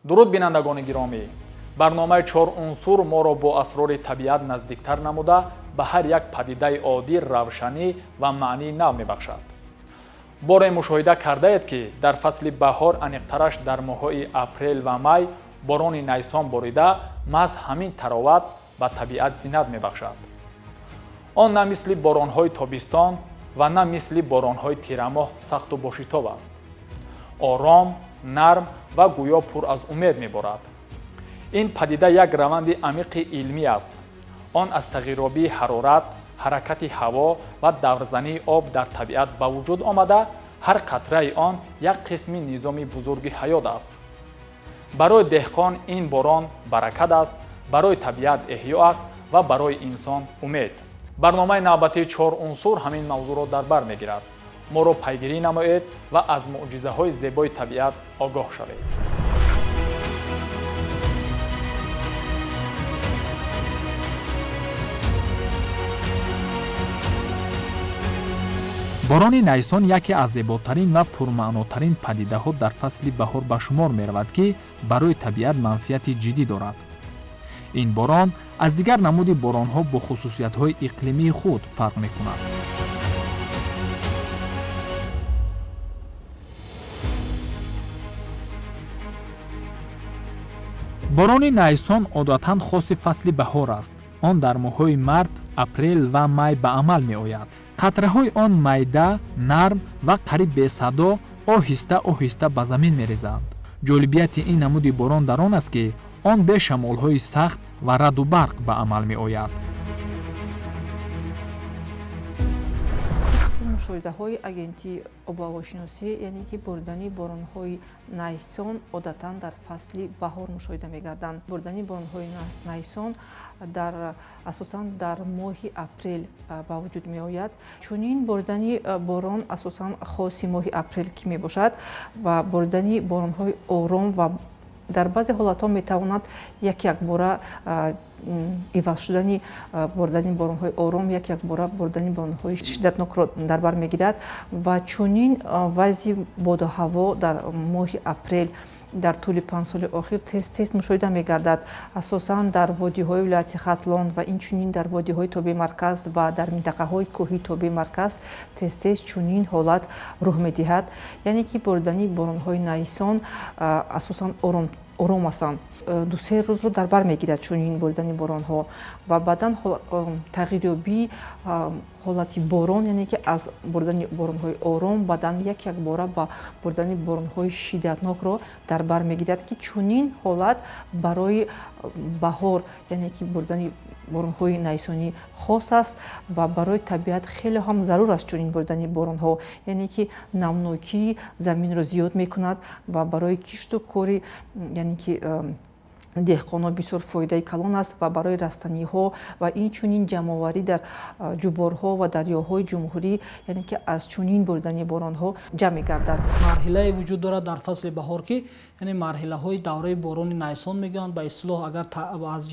Дуруд, бинандагони гиромӣ! Барномаи «Чор унсур» моро бо асрори табиат наздиктар намуда, ба ҳар як падидаи оддӣ равшанӣ ва маънии нав мебахшад. Боре мушоҳида кардаед, ки дар фасли баҳор, аниқтараш дар моҳҳои апрел ва май, борони найсон борида, маҳз ҳамин тароват ба табиат зинат мебахшад. Он на мисли боронҳои тобистон ва на мисли боронҳои тирамоҳ сахту бошитоб аст. Ором, нарм ва гӯё пур аз умед меборад. Ин падида як раванди амиқи илмӣ аст. Он аз тағйирёбии ҳарорат, ҳаракати ҳаво ва даврзании об дар табиат ба вуҷуд омада, ҳар қатраи он як қисми низоми бузурги ҳаёт аст. Барои деҳқон ин борон баракат аст, барои табиат эҳё аст ва барои инсон умед. Барномаи навбатии «Чор унсур» ҳамин мавзӯъро дар бар мегирад. Моро пайгирӣ намоед ва аз мӯъҷизаҳои зебои табиат огоҳ шавед. Борони найсон яке аз зеботарин ва пурмаънотарин падидаҳо дар фасли баҳор ба шумор меравад, ки барои табиат манфиати ҷиддӣ дорад. Ин борон аз дигар намуди боронҳо бо хусусиятҳои иқлимии худ фарқ мекунад. Борони найсон одатан хоси фасли баҳор аст. Он дар моҳҳои март, апрел ва май ба амал меояд. Қатраҳои он майда, нарм ва қариб бесадо оҳиста оҳиста ба замин мерезанд. Ҷолибияти ин намуди борон дар он аст, ки он бе шамолҳои сахт ва раъду барқ ба амал меояд. Мушоҳидаҳои Агентии обуҳавошиносӣ, яъне ки боридани боронҳои найсон одатан дар фасли баҳор мушоҳида мегарданд. Боридани боронҳои найсон дар асосан дар моҳи апрел ба вуҷуд меояд. Чунин боридани борон асосан хоси моҳи апрел ки мебошад ва боридани боронҳои ором ва дар баъзе ҳолатҳо метавонад як якбора иваз шудани боридани боронҳои ором як якбора боридани боронҳои шиддатнокро дар бар мегирад. Ва чунин вазъи боду ҳаво дар моҳи апрел дар тӯли 5 соли охир тез тез мушоҳида мегардад, асосан дар водиҳои вилояти Хатлон ва инчунин дар водиҳои тобеи марказ ва дар минтақаҳои кӯҳии тобеи марказ тез тез чунин ҳолат рӯҳ медиҳад. Яъне ки боридани боронҳои найсон асосан ором ҳастанд, 2-се рӯзро дар бар мегирад чунин боридани боронҳо ва баъдан тағйирёбии ҳолати борон, яъне ки аз боридани боронҳои ором баъдан як якбора ба боридани боронҳои шиддатнокро дар бар мегирад, ки чунин ҳолат барои баҳор, яъне ки боридани боронҳои найсонӣ хос аст ва барои табиат хеле ҳам зарур аст чунин боридани боронҳо, яъне ки намнокии заминро зиёд мекунад ва барои кишту кори, яъне ки деҳқонон бисёр фоидаи калон аст ва барои растаниҳо ва инчунин ҷамъоварӣ дар ҷуборҳо ва дарёҳои ҷумҳурӣ, яъне ки аз чунин боридани боронҳо ҷамъ мегардад. Марҳилае вуҷуд дорад дар фасли баҳор, ки яъне марҳилаҳои давраи борони найсон мегӯянд. Ба истилоҳ, агар аз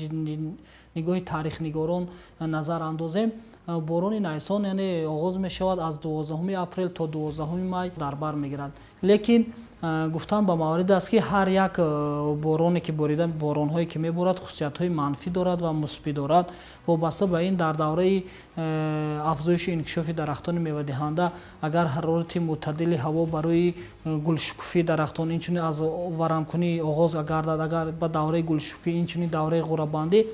нигоҳи таърихнигорон назар андозем, борони найсон, яъне оғоз мешавад аз 12-уми апрел то 12-уми май дар бар мегирад. Лекин гуфтан ба маврид аст, ки ҳар як бороне ки борида, боронҳое ки меборад, хусусиятҳои манфӣ дорад ва мусбӣ дорад. Вобаста ба ин, дар давраи афзоиши инкишофи дарахтони мевадиҳанда, агар ҳарорати мӯътадили ҳаво барои гулшукуфии дарахтон, инчунин аз варамкунӣ оғоз гардад, агар ба давраи гулшукуфӣ, инчунин давраи ғӯрабандӣ,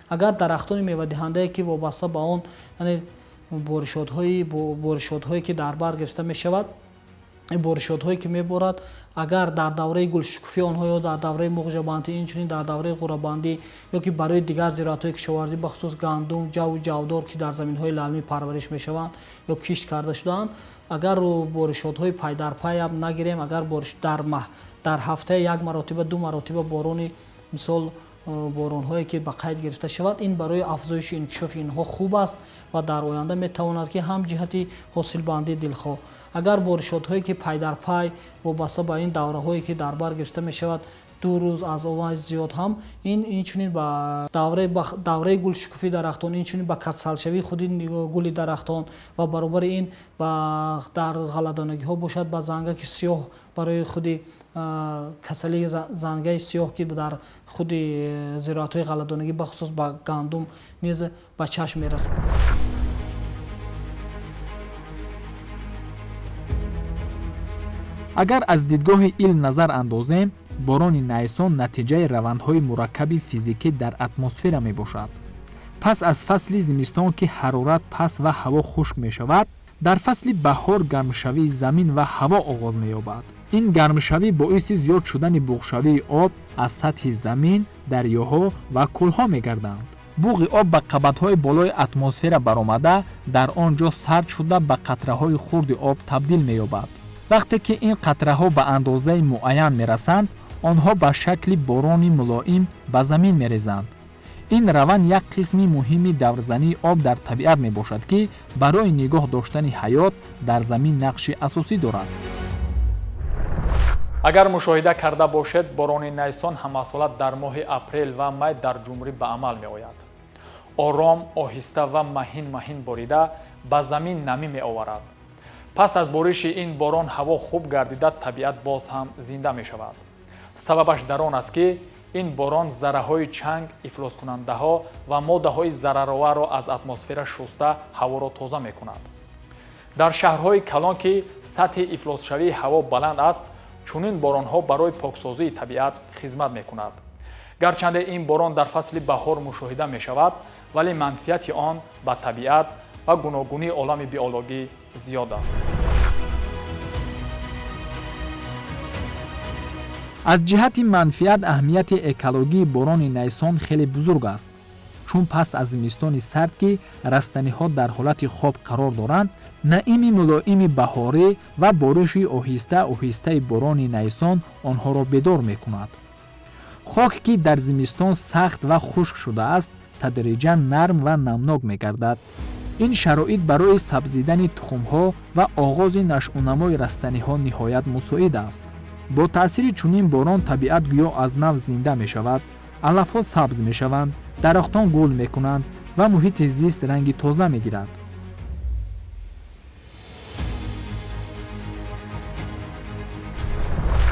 агар дарахтони мевадиҳандае ки вобаста ба он, яъне боришотҳое ки дар бар гирифта мешавад, боришотҳое ки меборад, агар дар давраи гулшукуфии онҳо ё дар давраи муғҷабандӣ, инчунин дар давраи ғӯрабандӣ ё ки барои дигар зироатҳои кишоварзӣ, бахусус гандум, ҷаву ҷавдор, ки дар заминҳои лалмӣ парвариш мешаванд ё кишт карда шудаанд, агар боришотҳои пайдарпай нагирем, агар дар маҳ дар ҳафтаи як маротиба, ду маротиба борони, мисол, боронҳое ки ба қайд гирифта шавад, ин барои афзоиши инкишофи инҳо хуб аст ва дар оянда метавонад, ки ҳам ҷиҳати ҳосилбандии дилхоҳ. Агар боришотҳое ки пайдарпай вобаста ба ин давраҳое ки дар бар гирифта мешавад, 2 рӯз аз он зиёд ҳам, ин инчунин ба давраи гулшукуфии дарахтон, инчунин ба касалшавии худи гули дарахтон ва баробари ин ба дар ғалладонагиҳо бошад, ба зангаки сиёҳ барои худи Касалии зангаи сиёҳ, ки дар худи зироатҳои ғалладонагӣ, бахусус ба гандум низ ба чашм мерасад. Агар аз дидгоҳи илм назар андозем, борони найсон натиҷаи равандҳои мураккаби физикӣ дар атмосфера мебошад. Пас аз фасли зимистон, ки ҳарорат паст ва ҳаво хушк мешавад, дар фасли баҳор гармшавии замин ва ҳаво оғоз меёбад. Ин гармшавӣ боиси зиёд шудани буғшавии об аз сатҳи замин, дарёҳо ва кӯлҳо мегарданд. Буғи об ба қабатҳои болои атмосфера баромада, дар он ҷо сард шуда, ба қатраҳои хурди об табдил меёбад. Вақте ки ин қатраҳо ба андозаи муайян мерасанд, онҳо ба шакли борони мулоим ба замин мерезанд. Ин раванд як қисми муҳими даврзании об дар табиат мебошад, ки барои нигоҳ доштани ҳаёт дар замин нақши асосӣ дорад. Агар мушоҳида карда бошед, борони найсон ҳамасола дар моҳи апрел ва май дар ҷумҳурӣ ба амал меояд. Ором, оҳиста ва маҳин маҳин борида, ба замин намӣ меоварад. Пас аз бориши ин борон ҳаво хуб гардида, табиат боз ҳам зинда мешавад. Сабабаш дар он аст, ки ин борон зарраҳои чанг, ифлоскунандаҳо ва моддаҳои зарароварро аз атмосфера шуста, ҳаворо тоза мекунад. Дар шаҳрҳои калон, ки сатҳи ифлосшавии ҳаво баланд аст, чунин боронҳо барои поксозии табиат хизмат мекунад. Гарчанде ин борон дар фасли баҳор мушоҳида мешавад, вале манфиати он ба табиат ва гуногунии олами биологӣ зиёд аст. Аз ҷиҳати манфиат аҳамияти экологии борони найсон хеле бузург аст, чун пас аз зимистони сард, ки растаниҳо дар ҳолати хоб қарор доранд, наими мулоими баҳорӣ ва бориши оҳиста оҳистаи борони найсон онҳоро бедор мекунад. Хок, ки дар зимистон сахт ва хушк шудааст, тадриҷан нарм ва намнок мегардад. Ин шароит барои сабзидани тухмҳо ва оғози нашъунамои растаниҳо ниҳоят мусоид аст. Бо таъсири чунин борон табиат гӯё аз нав зинда мешавад, алафҳо сабз мешаванд, дарахтон гул мекунанд ва муҳити зист ранги тоза мегирад.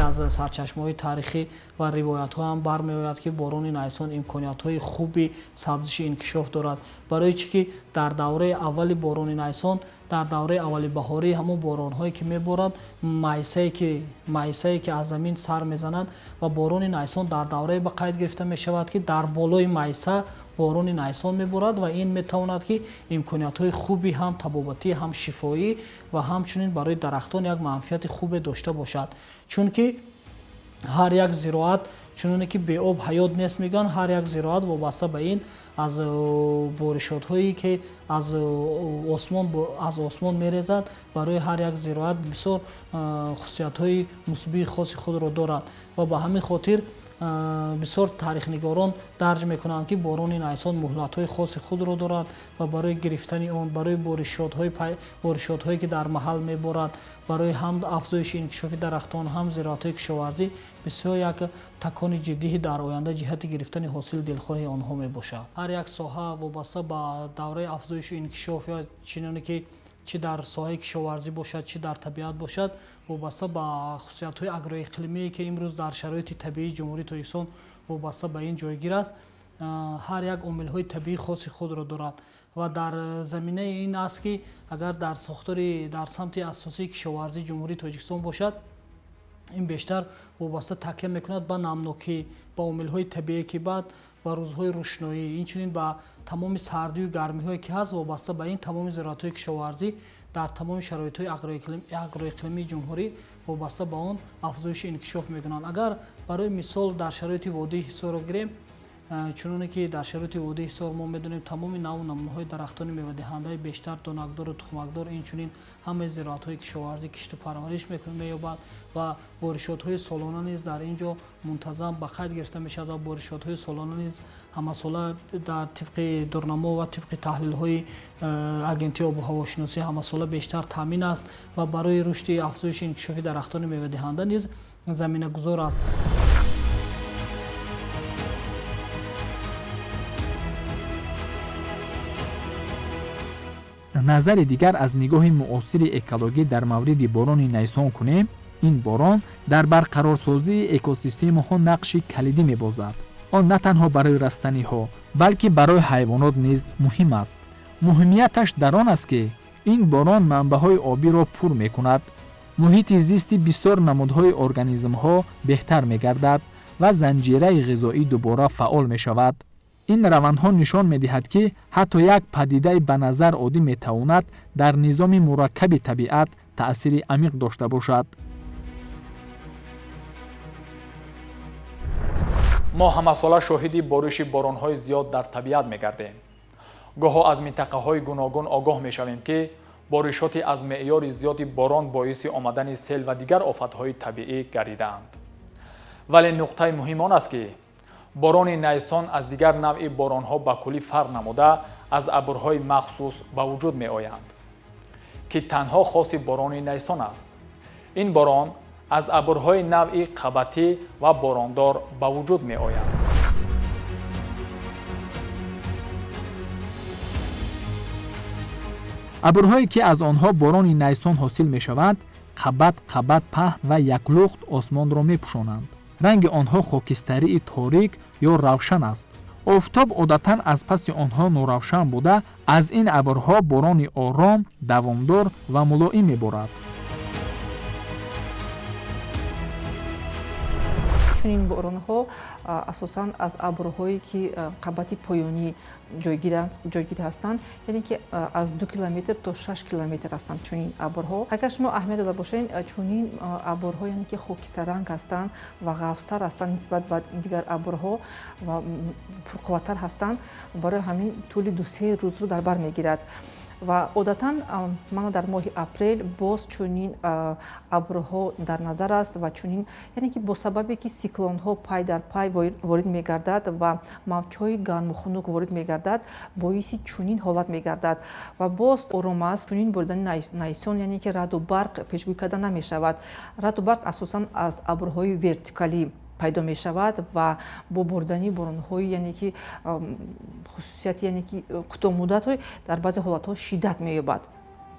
Аз сарчашмаҳои таърихӣ ва ривоятҳо ҳам бармеояд, ки борони найсон имкониятҳои хуби сабзиши инкишоф дорад. Барои чӣ ки дар давраи аввали борони найсон, дар давраи аввали баҳорӣ, ҳамон боронҳое ки меборад, майсае ки аз замин сар мезанад, ва борони найсон дар даврае ба қайд гирифта мешавад, ки дар болои майса борони найсон меборад, ва ин метавонад, ки имкониятҳои хуби ҳам табобатӣ, ҳам шифоӣ ва ҳамчунин барои дарахтон як манфиати хубе дошта бошад. Чунки ҳар як зироат, чуноне ки беоб ҳаёт нест мегӯянд, ҳар як зироат вобаста ба ин аз боришотҳое ки аз осмон мерезад, барои ҳар як зироат бисёр хусусиятҳои мусбии хоси худро дорад. Ва ба ҳамин хотир бисёр таърихнигорон дарҷ мекунанд, ки борони найсон муҳлатҳои хоси худро дорад ва барои гирифтани он, барои боришотҳое ки дар маҳал меборад, барои ҳам афзоиши инкишофи дарахтон, ҳам зироатҳои кишоварзӣ бисёр як такони ҷиддии дар оянда ҷиҳати гирифтани ҳосили дилхоҳи онҳо мебошад. Ҳар як соҳа вобаста ба давраи афзоишу инкишоф ё чиноне ки чӣ дар соҳаи кишоварзӣ бошад, чӣ дар табиат бошад, вобаста ба хусусиятҳои агроиқлимие, ки имрӯз дар шароити табиии Ҷумҳурии Тоҷикистон вобаста ба ин ҷойгир аст, ҳар як омилҳои табиии хоси худро дорад. Ва дар заминаи ин аст, ки агар дар сохтори дар самти асосии кишоварзии Ҷумҳурии Тоҷикистон бошад, ин бештар вобаста такя мекунад ба намнокӣ, ба омилҳои табиие, ки баъд ба рӯзҳои рӯшноӣ, инчунин ба тамоми сардию гармиҳое ки ҳаст, вобаста ба ин тамоми зироатҳои кишоварзӣ дар тамоми шароитҳои агроиқлимии ҷумҳурӣ вобаста ба он афзоиши инкишоф мекунанд. Агар барои мисол дар шароити водии Ҳисорро гирем, чуноне ки дар шароити водии Ҳисор мо медонем, тамоми навъу намунаҳои дарахтони мевадиҳандаи бештар донакдору тухмакдор, инчунин ҳамаи зироатҳои кишоварзӣ кишту парвариш меёбад ва боришотҳои солона низ дар ин ҷо мунтазам ба қайд гирифта мешавад ва боришотҳои солона низ ҳамасола дар тибқи дурнамо ва тибқи таҳлилҳои агентии обу ҳавошиносӣ ҳамасола бештар таъмин аст ва барои рушди афзоиши инкишофи дарахтони мевадиҳанда низ заминагузор аст. Назари дигар аз нигоҳи муосири экологӣ дар мавриди борони найсон кунем. Ин борон дар барқарорсозии экосистемаҳо нақши калидӣ мебозад. Он на танҳо барои растаниҳо, балки барои ҳайвонот низ муҳим аст. Муҳимияташ дар он аст, ки ин борон манбаъҳои обиро пур мекунад, муҳити зисти бисёр намудҳои организмҳо беҳтар мегардад ва занҷираи ғизоӣ дубора фаъол мешавад. Ин равандҳо нишон медиҳад, ки ҳатто як падидаи ба назар оддӣ метавонад дар низоми мураккаби табиат таъсири амиқ дошта бошад. Мо ҳамасола шоҳиди бориши боронҳои зиёд дар табиат мегардем. Гоҳо аз минтақаҳои гуногун огоҳ мешавем, ки боришоти аз меъёри зиёди борон боиси омадани сел ва дигар офатҳои табиӣ гардидаанд. Вале нуқтаи муҳим он аст, ки борони найсон аз дигар навъи боронҳо ба куллӣ фарқ намуда, аз абрҳои махсус ба вуҷуд меоянд, ки танҳо хоси борони найсон аст. Ин борон аз абрҳои навъи қабатӣ ва борондор ба вуҷуд меоянд. Абрҳое, ки аз онҳо борони найсон ҳосил мешаванд, қабат қабат паҳн ва яклухт осмонро мепӯшонанд. Ранги онҳо хокистарии торик ё равшан аст. Офтоб одатан аз паси онҳо норавшан буда, аз ин абрҳо борони ором, давомдор ва мулоим меборад. Чунин боронҳо асосан аз абрҳое, ки қабати поёнӣ ҷойгир ҳастанд, яъне ки аз 2 километр то 6 километр ҳастанд чунин абрҳо. Агар шумо аҳамият дода бошед, чунин абрҳо, яъне ки хокистарранг ҳастанд ва ғафзтар ҳастанд нисбат ба дигар абрҳо ва пурқувваттар ҳастанд, барои ҳамин тӯли 2-3 рӯзро дар бар мегирад. Ва одатан мана дар моҳи апрел боз чунин абрҳо дар назар аст ва чунин, яъне ки бо сабабе ки сиклонҳо пай дар пай ворид мегардад ва мавҷҳои гарму хунук ворид мегардад, боиси чунин ҳолат мегардад. Ва боз ором аст чунин боридани найсон, яъне ки раъду барқ пешгӯӣ карда намешавад. Раъду барқ асосан аз абрҳои вертикалӣ пайдо мешавад ва бо боридани боронҳои, яъне ки хусусияти, яъне ки кӯтоҳмуддатҳои дар баъзе ҳолатҳо шиддат меёбад.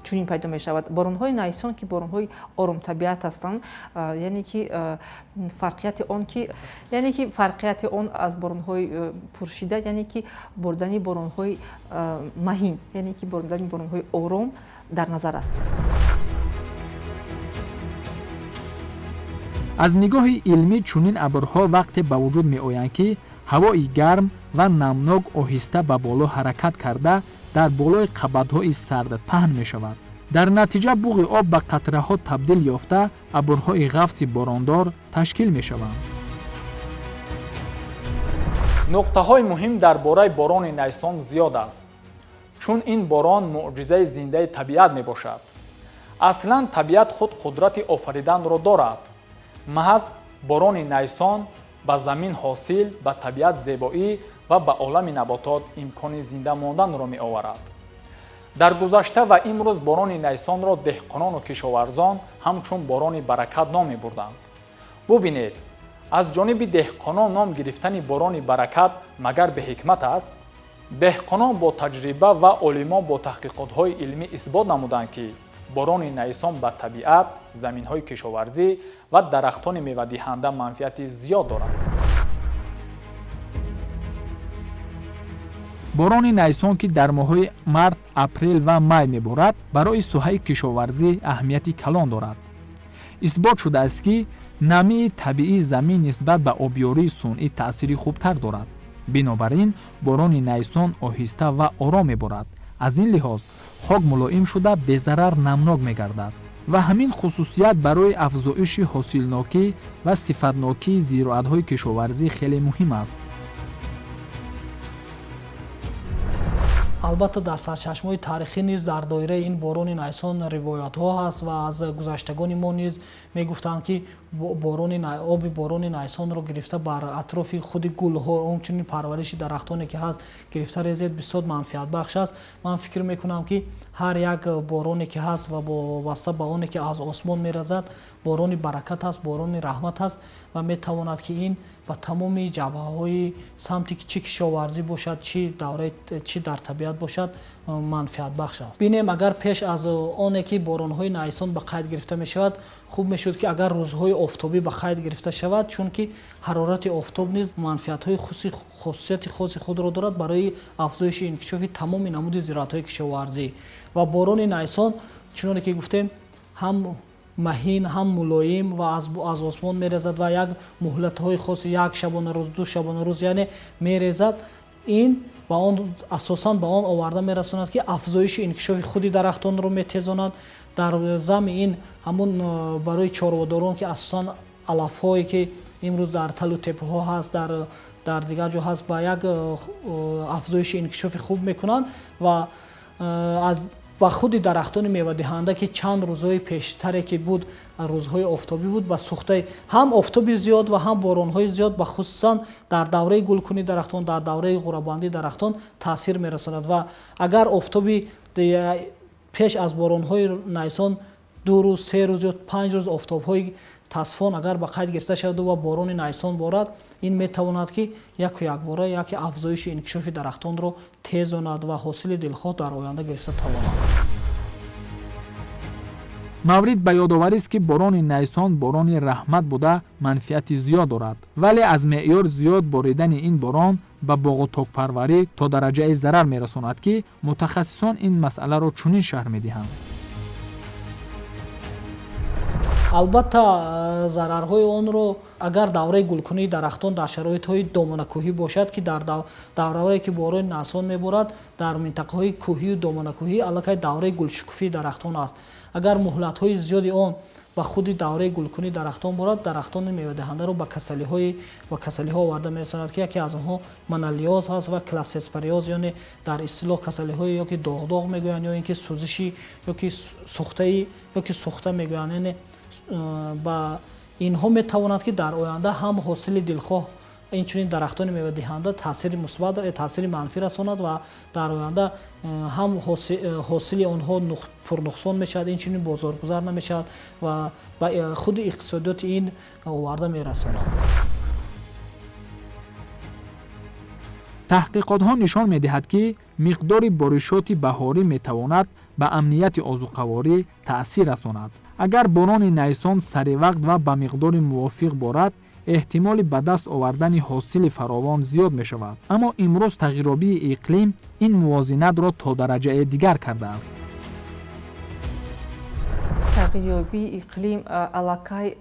Чунин пайдо мешавад. Боронҳои найсон, ки боронҳои оромтабиат ҳастанд, яъне ки фарқияти он ки, яъне ки фарқияти он аз боронҳои пуршиддат, яъне ки боридани боронҳои маҳин, яъне ки боридани боронҳои ором дар назар аст. Аз нигоҳи илмӣ чунин абрҳо вақте ба вуҷуд меоянд, ки ҳавои гарм ва намнок оҳиста ба боло ҳаракат карда, дар болои қабатҳои сард паҳн мешавад. Дар натиҷа буғи об ба қатраҳо табдил ёфта, абрҳои ғафси борондор ташкил мешаванд. Нуқтаҳои муҳим дар бораи борони найсон зиёд аст, чун ин борон муъҷизаи зиндаи табиат мебошад. Аслан табиат худ қудрати офариданро дорад. Маҳз борони найсон ба замин ҳосил, ба табиат зебоӣ ва ба олами наботот имкони зинда монданро меоварад. Дар гузашта ва имрӯз борони найсонро деҳқонону кишоварзон ҳамчун борони баракат ном мебурданд. Бубинед, аз ҷониби деҳқонон ном гирифтани борони баракат магар беҳикмат аст? Деҳқонон бо таҷриба ва олимон бо таҳқиқотҳои илмӣ исбот намуданд, ки борони найсон ба табиат, заминҳои кишоварзӣ ва дарахтони мевадиҳанда манфиати зиёд дорад. Борони найсон, ки дар моҳҳои март, апрел ва май меборад, барои соҳаи кишоварзӣ аҳамияти калон дорад. Исбот шудааст, ки намии табиии замин нисбат ба обёрии сунъӣ таъсири хубтар дорад. Бинобар ин борони найсон оҳиста ва ором меборад. Аз ин лиҳоз хок мулоим шуда, безарар намнок мегардад ва ҳамин хусусият барои афзоиши ҳосилнокӣ ва сифатнокии зироатҳои кишоварзӣ хеле муҳим аст. Албатта, дар сарчашмаҳои таърихӣ низ дар доираи ин борони найсон ривоятҳо ҳаст ва аз гузаштагони мо низ мегуфтанд, ки оби борони найсонро гирифта бар атрофи худи гулҳо, ҳамчунин парвариши дарахтоне ки ҳаст, гирифта резед, бисёр манфиатбахш аст. Ман фикр мекунам, ки ҳар як бороне ки ҳаст ва вобаста ба оне ки аз осмон меразад, Борони баракат аст, борони раҳмат аст ва метавонад, ки ин ба тамоми ҷабҳаҳои самти чӣ кишоварзӣ бошад, чӣ давраи, чӣ дар табиат бошад, манфиатбахш аст. Бинем, агар пеш аз оне ки боронҳои найсон ба қайд гирифта мешавад, хуб мешуд, ки агар рӯзҳои офтобӣ ба қайд гирифта шавад, чунки ҳарорати офтоб низ манфиатҳои хусусияти хоси худро дорад барои афзоиши инкишофи тамоми намуди зироатҳои кишоварзӣ. Ва борони найсон, чуноне ки гуфтем, ҳам маҳин, ҳам мулоим ва аз осмон мерезад ва як муҳлатҳои хоси як шабонарӯз, 2 шабонарӯз, яъне мерезад. Ин ба он асосан ба он оварда мерасонад, ки афзоиши инкишофи худи дарахтонро метезонад. Дар зами ин ҳамун барои чорводорон, ки асосан алафҳое ки имрӯз дар талу теппаҳо ҳаст, дар дигар ҷо ҳаст, ба як афзоиши инкишофи хуб мекунанд ва аз ба худи дарахтони мевадиҳанда, ки чанд рӯзҳои пештаре ки буд, рӯзҳои офтобӣ буд, ба сӯхтаи ҳам офтоби зиёд ва ҳам боронҳои зиёд, ба хусусан дар давраи гулкунии дарахтон, дар давраи ғурабандии дарахтон таъсир мерасонад. Ва агар офтоби пеш аз боронҳои найсон 2 рӯз, 3 рӯз ё 5 рӯз офтобҳои тасфон агар ба қайд гирифта шавад ва борони найсон борад, ин метавонад, ки яку якбора яке афзоиши инкишофи дарахтонро тезонад ва ҳосили дилхоҳ дар оянда гирифта тавонад. Маврид ба ёдоварист, ки борони найсон борони раҳмат буда манфиати зиёд дорад, вале аз меъёр зиёд боридани ин борон ба боғу токпарварӣ то дараҷаи зарар мерасонад, ки мутахассисон ин масъаларо чунин шарҳ медиҳанд. Албатта, зарарҳои онро агар давраи гулкунии дарахтон дар шароитҳои доманакӯҳӣ бошад, ки дар давраҳое ки борони найсон меборад, дар минтақаҳои кӯҳию доманакӯҳӣ аллакай давраи гулшукуфии дарахтон аст. Агар муҳлатҳои зиёди он ба худи давраи гулкунии дарахтон борад, дарахтони мевадиҳандаро ба касалиҳо оварда мерасонад, ки яке аз онҳо монолиоз ҳаст ва кластерспориоз, яъне дар истилоҳ касалиҳое ё ки доғдоғ мегӯянд, ё ин ки сӯзиши, ё ки сӯхтаи, ё ки сӯхта мегӯянд. Яъне ба инҳо метавонад, ки дар оянда ҳам ҳосили дилхоҳ, инчунин дарахтони мевадиҳанда таъсири мусбат, таъсири манфӣ расонад ва дар оянда ҳам ҳосили онҳо пурнуқсон мешавад, инчунин бозоргузар намешавад ва ба худи иқтисодиёти ин оварда мерасонад. Таҳқиқотҳо нишон медиҳад, ки миқдори боришоти баҳорӣ метавонад ба амнияти озуқаворӣ таъсир расонад. Агар борони найсон саривақт ва ба миқдори мувофиқ борад, эҳтимоли ба даст овардани ҳосили фаровон зиёд мешавад. Аммо имрӯз тағйиробии иқлим ин мувозинатро то дараҷаи дигар кардааст. Тағйирёбии иқлим аллакай,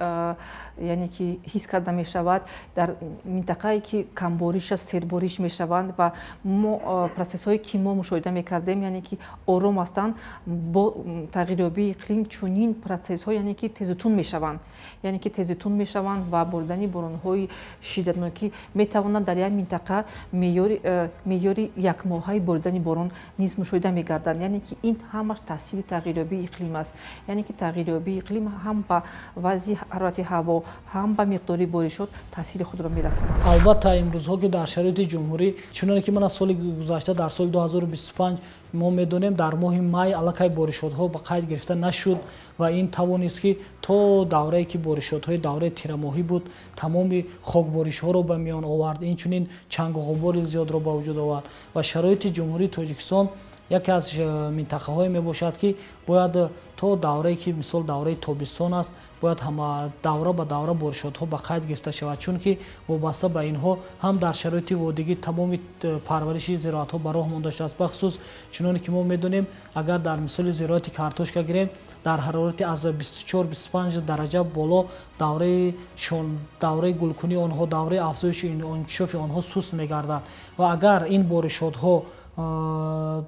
яъне ки ҳис карда мешавад дар минтақае ки камбориш аст, сербориш мешаванд ва мо процессҳое ки мо мушоҳида мекардем, яъне ки ором ҳастанд, бо тағйирёбии иқлим чунин процессҳо, яъне ки тезутун мешаванд, яъне ки тезутун мешаванд ва боридани боронҳои шиддатнокӣ метавонад дар як минтақа меъёри якмоҳаи боридани борон низ мушоҳида мегардад. Яъне ки ин ҳамаш таъсири тағйирёбии иқлим аст. Яъне ки тағйирёбии иқлим ҳам ба вазъи ҳарорати ҳаво, ҳам ба миқдори боришот таъсири худро мерасонад. Албатта, имрӯзҳо ки дар шароити ҷумҳурӣ, чуноне ки ман аз соли гузашта, дар соли 2025 мо медонем, дар моҳи май аллакай боришотҳо ба қайд гирифта нашуд ва ин тавонист, ки то даврае ки боришотҳои давраи тирамоҳӣ буд, тамоми хокборишҳоро ба миён овард, инчунин чангу ғубори зиёдро ба вуҷуд овард. Ва шароити Ҷумҳурии Тоҷикистон яке аз минтақаҳое мебошад, ки бояд то даврае ки мисол давраи тобистон аст, бояд ҳама давра ба давра боришотҳо ба қайд гирифта шавад, чунки вобаста ба инҳо ҳам дар шароити водигӣ тамоми парвариши зироатҳо ба роҳ монда шудааст. Бахусус чуноне ки мо медонем, агар дар мисоли зироати картошка гирем, дар ҳарорати аз 24-25 дараҷа боло давраи гулкунии онҳо, давраи афзоиши инкишофи онҳо суст мегардад. Ва агар ин боришотҳо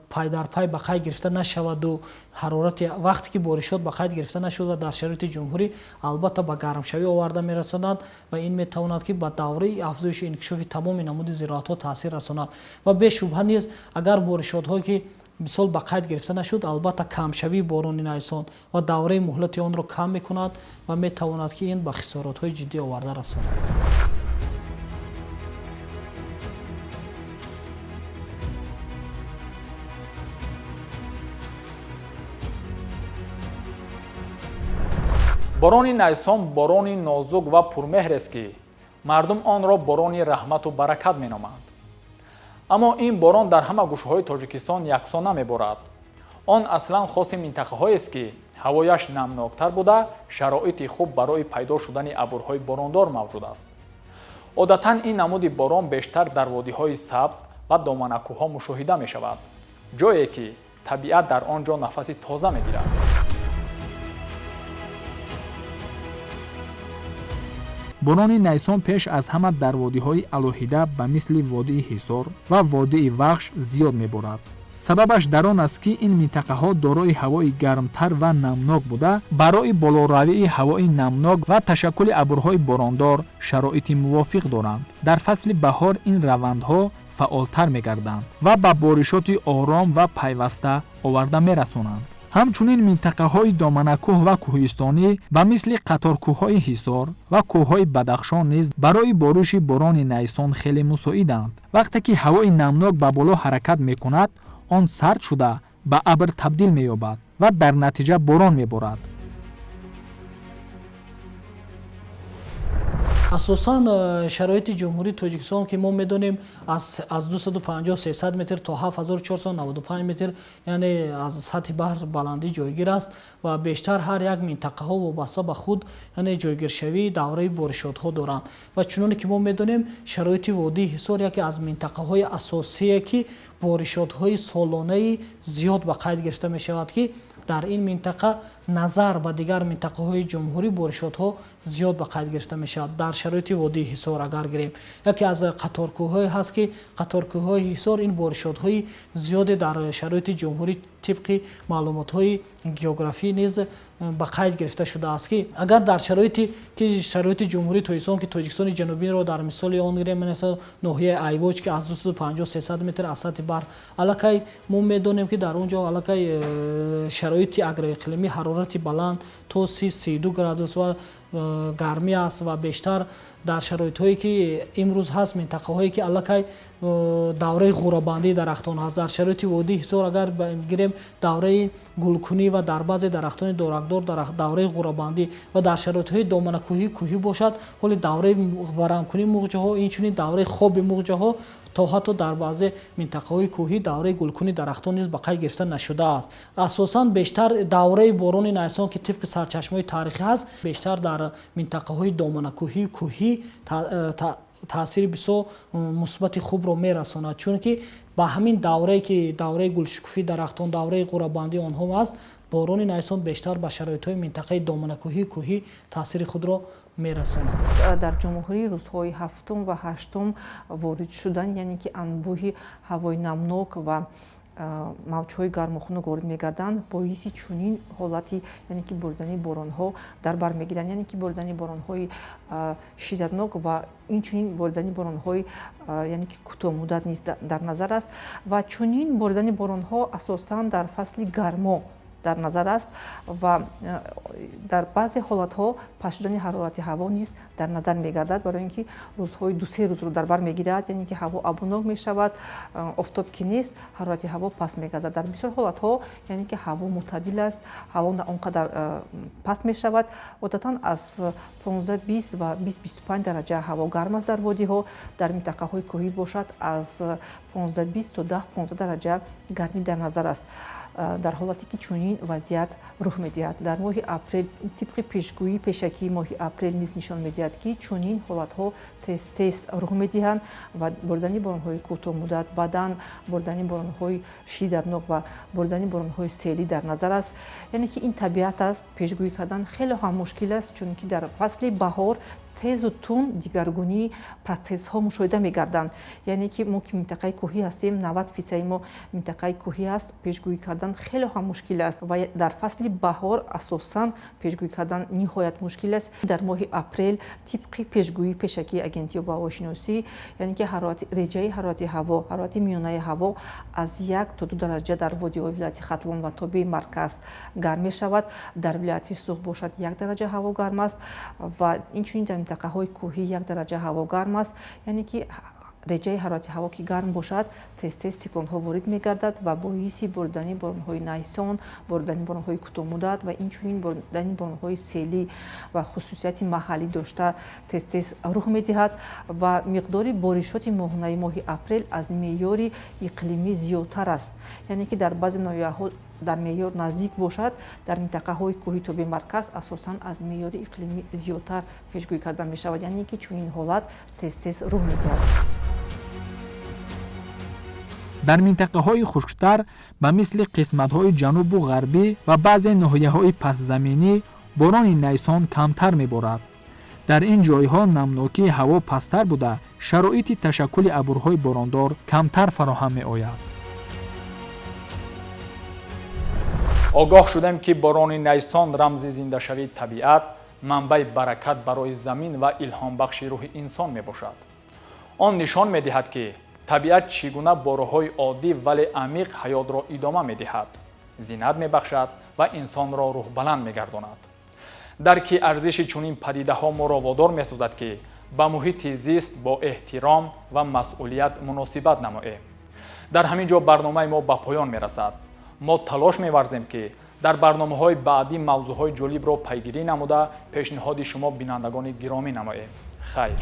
пайдарпай ба қайд гирифта нашаваду ҳарорати вақте ки боришот ба қайд гирифта нашуд ва дар шароити ҷумҳурӣ, албатта ба гармшавӣ оварда мерасонад ва ин метавонад, ки ба давраи афзоиши инкишофи тамоми намуди зироатҳо таъсир расонад. Ва бешубҳа низ агар боришотҳое ки мисол ба қайд гирифта нашуд, албатта камшавии борони найсон ва давраи муҳлати онро кам мекунад ва метавонад, ки ин ба хисоротҳои ҷиддӣ оварда расонад. Борони найсон борони нозук ва пурмеҳрест, ки мардум онро борони раҳмату баракат меноманд. Аммо ин борон дар ҳама гӯшаҳои Тоҷикистон яксон намеборад. Он аслан хоси минтақаҳоест, ки ҳавояш намноктар буда, шароити хуб барои пайдо шудани абрҳои борондор мавҷуд аст. Одатан ин намуди борон бештар дар водиҳои сабз ва доманакӯҳҳо мушоҳида мешавад, ҷое ки табиат дар он ҷо нафаси тоза мегирад. Борони найсон пеш аз ҳама дар водиҳои алоҳида ба мисли водии Ҳисор ва водии Вахш зиёд меборад. Сабабаш дар он аст, ки ин минтақаҳо дорои ҳавои гармтар ва намнок буда, барои болоравии ҳавои намнок ва ташаккули абрҳои борондор шароити мувофиқ доранд. Дар фасли баҳор ин равандҳо фаъолтар мегарданд ва ба боришоти ором ва пайваста оварда мерасонанд. Ҳамчунин минтақаҳои доманакӯҳ ва кӯҳистонӣ ба мисли қаторкӯҳҳои Ҳисор ва кӯҳҳои Бадахшон низ барои бориши борони найсон хеле мусоиданд. Вақте ки ҳавои намнок ба боло ҳаракат мекунад, он сард шуда ба абр табдил меёбад ва дар натиҷа борон меборад. Асосан шароити Ҷумҳурии Тоҷикистон, ки мо медонем, аз 250-300 метр то 7495 метр, яъне аз сатҳи баҳр баландӣ ҷойгир аст ва бештар ҳар як минтақаҳо вобаста ба худ, яъне ҷойгиршавии давраи боришотҳо доранд. Ва чуноне ки мо медонем, шароити водии Ҳисор яке аз минтақаҳои асосие, ки боришотҳои солонаи зиёд ба қайд гирифта мешавад, ки дар ин минтақа назар ба дигар минтақаҳои ҷумҳурӣ боришотҳо зиёд ба қайд гирифта мешавад. Дар шароити водии Ҳисор агар гирем, яке аз қаторкӯҳҳое ҳаст, ки қаторкӯҳҳои Ҳисор ин боришотҳои зиёде дар шароити ҷумҳурӣ тибқи маълумотҳои географӣ низ ба қайд гирифта шудааст, ки агар дар шароити ки шароити Ҷумҳурии Тоҷикистон, ки Тоҷикистони Ҷанубиро дар мисоли он гирем, ноҳияи Айвоч, ки аз 250-300 метр аз сатҳи баҳр, аллакай мо медонем, ки дар он ҷо аллакай шароити агроиқлимӣ ҳарорати баланд то 30-32 градус ва гармӣ аст. Ва бештар дар шароитҳое ки имрӯз ҳаст, минтақаҳое ки аллакай давраи ғӯрабандии дарахтон ҳаст, дар шароити водии Ҳисор агар гирем, давраи гулкунӣ ва дар баъзе дарахтони доракдор давраи ғӯрабандӣ, ва дар шароитҳои доманакӯҳӣ кӯҳӣ бошад, ҳоли давраи варамкунии муғҷаҳо, инчунин давраи хоби муғҷаҳо, то ҳатто дар баъзе минтақаҳои кӯҳӣ давраи гулкунии дарахтон низ ба қайд гирифта нашудааст. Асосан бештар давраи борони найсон, ки тибқи сарчашмаҳои таърихӣ ҳаст, бештар дар минтақаҳои доманакӯҳӣ кӯҳӣ таъсири бисёр мусбати хубро мерасонад, чунки ба ҳамин даврае ки давраи гулшукуфии дарахтон, давраи ғӯрабандии онҳо аст, борони найсон бештар ба шароитҳои минтақаи доманакӯҳӣ кӯҳӣ таъсири худро мерасонад. Дар ҷумҳурӣ рӯзҳои ҳафтум ва ҳаштум ворид шудан, яъне ки анбӯҳи ҳавои намнок ва мавҷҳои гарму хунук ворид мегарданд, боиси чунин ҳолати, яъне ки боридани боронҳо дар бар мегиранд, яъне ки боридани боронҳои шиддатнок ва инчунин боридани боронҳои, яъне ки кӯтоҳмуддат низ дар назар аст. Ва чунин боридани боронҳо асосан дар фасли гармо дар назар аст ва дар баъзе ҳолатҳо паст шудани ҳарорати ҳаво низ дар назар мегардад, барои ин ки рӯзҳои дусе рӯзро дар бар мегирад, яъне ки ҳаво абрнок мешавад, офтоб ки нест, ҳарорати ҳаво паст мегардад. Дар бисёр ҳолатҳо, яъне ки ҳаво мӯътадил аст, ҳаво на он қадар паст мешавад, одатан аз 15-20 ва 20-25 дараҷа ҳаво гарм аст дар водиҳо, дар минтақаҳои кӯҳӣ бошад, аз 15-20 то 10-15 дараҷа гармӣ дар назар аст. Дар ҳолате ки чунин вазъият рух медиҳад, дар моҳи апрел тибқи пешгӯии пешакии моҳи апрел низ нишон медиҳад, ки чунин ҳолатҳо тез тез рух медиҳанд ва боридани боронҳои кӯтоҳмуддат, баъдан боридани боронҳои шиддатнок ва боридани боронҳои селӣ дар назар аст. Яъне ки ин табиат аст, пешгӯӣ кардан хеле ҳам мушкил аст, чунки дар фасли баҳор тезу тунд дигаргунии процессҳо мушоҳида мегарданд. Яъне ки мо ки минтақаи кӯҳӣ ҳастем, 90 фисади мо минтақаи кӯҳӣ аст, пешгӯӣ кардан хеле ҳам мушкил аст ва дар фасли баҳор асосан пешгӯӣ кардан ниҳоят мушкил аст. Дар моҳи апрел тибқи пешгӯии пешакии Агентии обуҳавошиносӣ, яъне ки ҳарорати реҷаи ҳарорати ҳаво, ҳарорати миёнаи ҳаво аз 1 то 2 дараҷа дар водиҳои вилояти Хатлон ва тобеи марказ гарм мешавад, дар вилояти Суғд бошад, 1 дараҷа ҳаво гарм аст ва инчунин дар минтақаҳои кӯҳӣ 1 дараҷа ҳаво гарм аст, яъне ки Реҷаи ҳарорати ҳаво ки гарм бошад, тез-тез сиклонҳо ворид мегардад ва боиси боридани боронҳои найсон, боридани боронҳои кӯтоҳмуддат ва инчунин боридани боронҳои селӣ ва хусусияти маҳаллӣ дошта тез-тез рух медиҳад ва миқдори боришоти моҳонаи моҳи апрел аз меъёри иқлимӣ зиёдтар аст, яъне ки дар баъзе ноҳияҳо дар меъёр наздик бошад, дар минтақаҳои кӯҳи тобеи марказ асосан аз меъёри иқлимӣ зиёдтар пешгӯӣ карда мешавад, яъне ки чунин ҳолат тез-тез рух медиҳад. Дар минтақаҳои хушктар, ба мисли қисматҳои ҷанубу ғарбӣ ва баъзе ноҳияҳои пастзаминӣ, борони найсон камтар меборад. Дар ин ҷойҳо намнокии ҳаво пасттар буда, шароити ташаккули абрҳои борондор камтар фароҳам меояд. Огоҳ шудем, ки борони найсон рамзи зиндашавии табиат, манбаи баракат барои замин ва илҳомбахши рӯҳи инсон мебошад. Он нишон медиҳад, ки табиат чӣ гуна бо роҳҳои оддӣ, вале амиқ ҳаётро идома медиҳад, зинат мебахшад ва инсонро рӯҳбаланд мегардонад. Дарки арзиши чунин падидаҳо моро водор месозад, ки ба муҳити зист бо эҳтиром ва масъулият муносибат намоем. Дар ҳамин ҷо барномаи мо ба поён мерасад. Мо талош меварзем, ки дар барномаҳои баъдӣ мавзӯъҳои ҷолибро пайгирӣ намуда, пешниҳоди шумо, бинандагони гиромӣ, намоем. Хайр.